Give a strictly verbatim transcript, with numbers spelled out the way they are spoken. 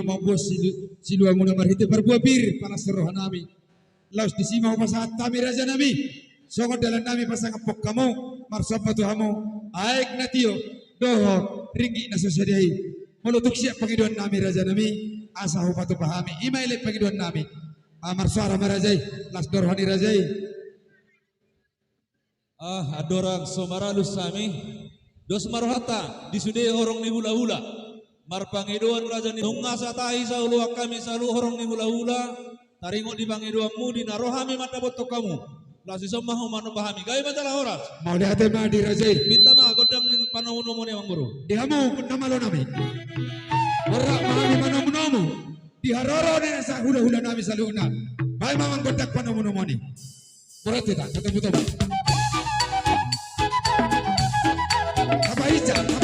mambuat silu-, siluamuna marhite parbue pir, palas roha nami. Laos disi ma hupasahat hami raja nami. Songon dalan nami pasangaphon hamu, marsomba tu hamu, aek na tio, dohot ringgit na so sadia i. Molo tung siap pangidoan nami raja nami, asa hupatupa hami, i ma elek pangidoan nami. Ah, marsoara ma raja i, las do roha ni raja i. Ah, andorang so maralus hami, dos ma rohanta, di sude horong ni hulahula. Marpangidoan raja ni, nunga satahi saoloan hami saluhut horong ni hulahula, taringot di pangidoanmu, di na ro hami mandapothon hamu. Laos dison ma hamu manomba hami, gabe ma jala horas. Mauliate ma di raja i. Pinta ma gondang ni panomunomu ni amangboru. Di hamu na malo nami. Borhat ma hami manomunomu. Di haroro ni nasa hulahula nami saluhutna. Baen ma amang gondang panomunomu i. Borhat hita, ketemu toba. Apa ica?